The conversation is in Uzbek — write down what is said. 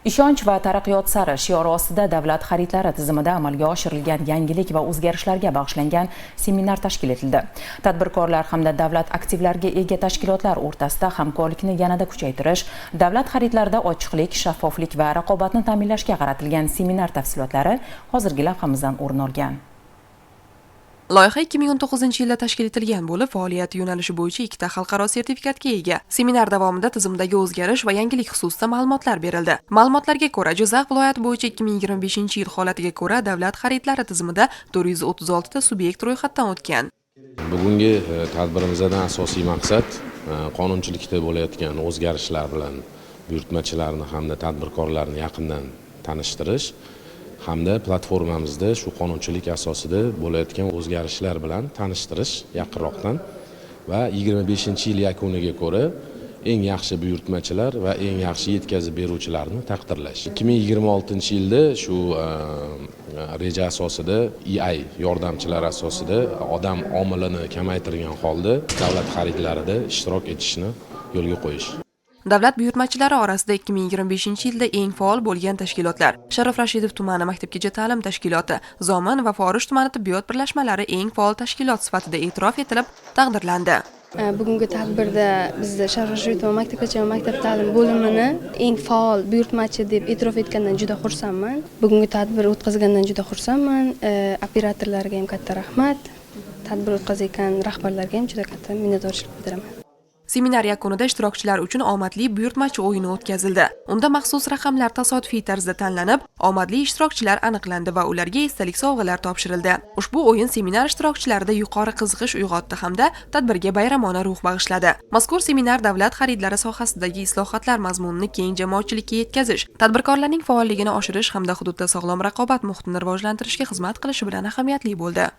Ishonch va taraqqiyot sari shiori ostida davlat xaridlari tizimida amalga oshirilgan yangilik va o'zgarishlarga bag'ishlangan seminar tashkil etildi. Tadbirkorlar hamda davlat aktivlariga ega tashkilotlar o'rtasida hamkorlikni yanada kuchaytirish, davlat xaridlarida ochiqlik, shaffoflik va raqobatni ta'minlashga qaratilgan seminar tafsilotlari hozirgi lavhamizdan o'rin olgan. Loyiha 2019-yilda tashkil etilgan bo'lib, faoliyat yo'nalishi bo'yicha ikkita xalqaro sertifikatga ega. Seminar davomida tizimdagi o'zgarish va yangilik xususida ma'lumotlar berildi. Ma'lumotlarga ko'ra, Jizzax viloyati bo'yicha 2025-yil holatiga ko'ra davlat xaridlari tizimida 436 ta subyekt ro'yxatdan o'tgan. Bugungi tadbirimizdan asosiy maqsad qonunchilikda bo'layotgan o'zgarishlar bilan buyurtmachilarni hamda tadbirkorlarni yaqindan tanishtirish hamda platformamizda shu qonunchilik asosida bo'layotgan o'zgarishlar bilan tanishtirish yaqinroqdan va 25-yil yakuniga ko'ra eng yaxshi buyurtmachilar va eng yaxshi yetkazib beruvchilarni taqdirlash. 2026-yilda shu reja asosida, AI yordamchilar asosida odam omilini kamaytirgan holda davlat xaridlarida ishtirok etishni yo'lga qo'yish. Davlat buyurtmachilari orasida 2025-yilda eng faol bo'lgan tashkilotlar: Sharof Rashidov tumani maktabgacha ta'lim tashkiloti, Zomin va Forish tumani tibbiyot birlashmalari eng faol tashkilot sifatida e'tirof etilib, taqdirlandi. Bugungi tadbirda bizni Sharof Rashidov tumani maktabgacha va maktab ta'lim bo'limini eng faol buyurtmachi deb e'tirof etgandan juda xursandman. Bugungi tadbir o'tkazgandan juda xursandman. Operatorlarga ham katta rahmat. Tadbir o'tkazayotgan rahbarlarga ham juda katta minnatdorchilik bildiraman. Seminar yakunida ishtirokchilar uchun omadli buyurtmachi o'yini o'tkazildi. Unda maxsus raqamlar tasodifiy tarzda tanlanib, omadli ishtirokchilar aniqlandi va ularga esdalik sovg'alar topshirildi. Ushbu o'yin seminar ishtirokchilarida yuqori qiziqish uyg'otdi hamda tadbirga bayramona ruh bag'ishladi. Mazkur seminar davlat xaridlari sohasidagi islohotlar mazmunini keng jamoatchilikka yetkazish, tadbirkorlarning faolligini oshirish hamda hududda sog'lom raqobat muhitini rivojlantirishga xizmat qilishi bilan ahamiyatli bo'ldi.